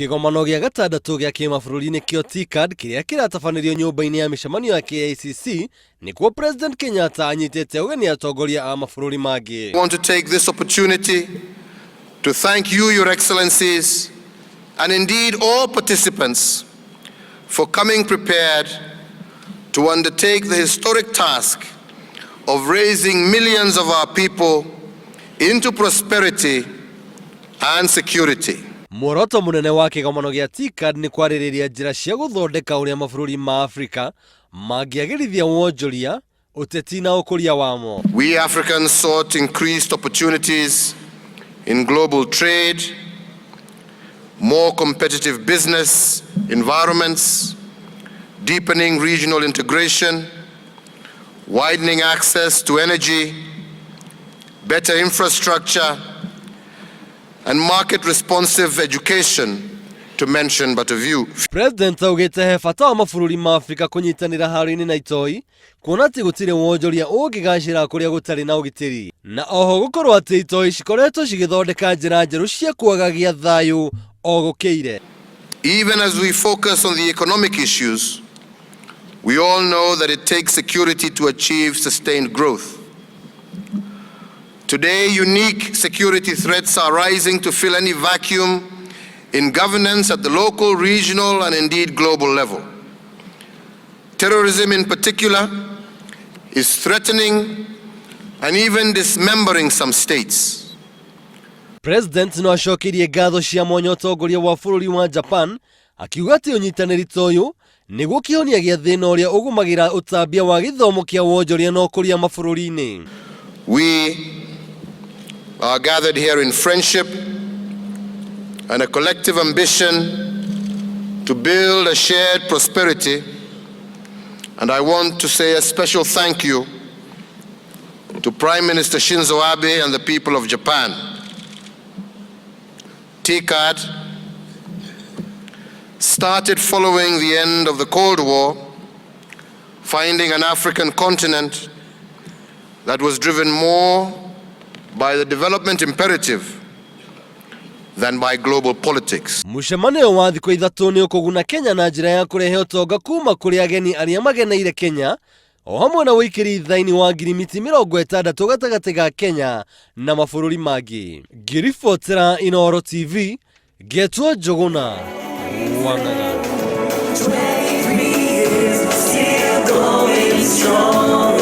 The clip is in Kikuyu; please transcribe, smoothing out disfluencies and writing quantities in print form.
Kĩgomano gĩa gatandatũ gĩa kĩmabũrũri nĩkĩo TICAD kĩrĩa kĩratabanĩrio nyũmba-inĩ ya mĩcemanio ya KICC nĩkuo President Kenyatta anyitĩte ũgeni atongoria a mabũrũri mangĩ. I want to take this opportunity to thank you, Your Excellencies, and indeed all participants for coming prepared to undertake the historic task of raising millions of our people into prosperity and security. Muoroto mũnene wa kĩgomano gĩa TICAD nĩ kwarĩrĩria njĩra cia gũthondeka ũrĩa mabũrũri ma Afrika mangĩagĩrithia wonjoria, ũteti na ũkũria wamo. We Africans sought increased opportunities in global trade, more competitive business environments, deepening regional integration, widening access to energy, better infrastructure, and market responsive education, to mention but a few. President augĩte he bata wa mabũrũri ma Afrika kũnyitanĩra haro-inĩ na itoi kuona atĩ gũtirĩ wonjoria ũngĩgacĩra kũrĩa gũtarĩ na ũgitĩri na oho gũkorwo atĩ itoi cikoretwo cigĩthondeka njĩra njerũ cia kwagagia thayũ o gũkĩire. Even as we focus on the economic issues, we all know that it takes security to achieve sustained growth. Today, unique security threats are rising to fill any vacuum in governance at the local, regional, and indeed global level. Terrorism, in particular, is threatening and even dismembering some states. President no acokeirie ngatho cia mwanya ũtongoria wa bũrũri wa Japan akiuga atĩ ũnyitanĩri ta ũyũ nĩguo kĩhonia gĩa thĩna ũrĩa ũgũmagĩra ũtambia wa gĩthomo kĩa wonjoria na ũkũria mabũrũri-inĩ. We are gathered here in friendship and a collective ambition to build a shared prosperity. And I want to say a special thank you to Prime Minister Shinzo Abe and the people of Japan. TICAD started following the end of the Cold War, finding an African continent that was driven more by the development imperative than by global politics. Mũcemanio wa thikũ ithatũ nĩ ũkũguna Kenya na njĩra ya kũrehe ũtonga kuma kũrĩ ageni arĩa mageneire Kenya o hamwe na wĩikĩri thaini wa ngirimiti 60 gatagatĩ ga Kenya na mabũrũri mangĩ. Ngĩribotera Inooro TV, ngetwo Njũgũna Wang'ang'a. 23 years, still going strong.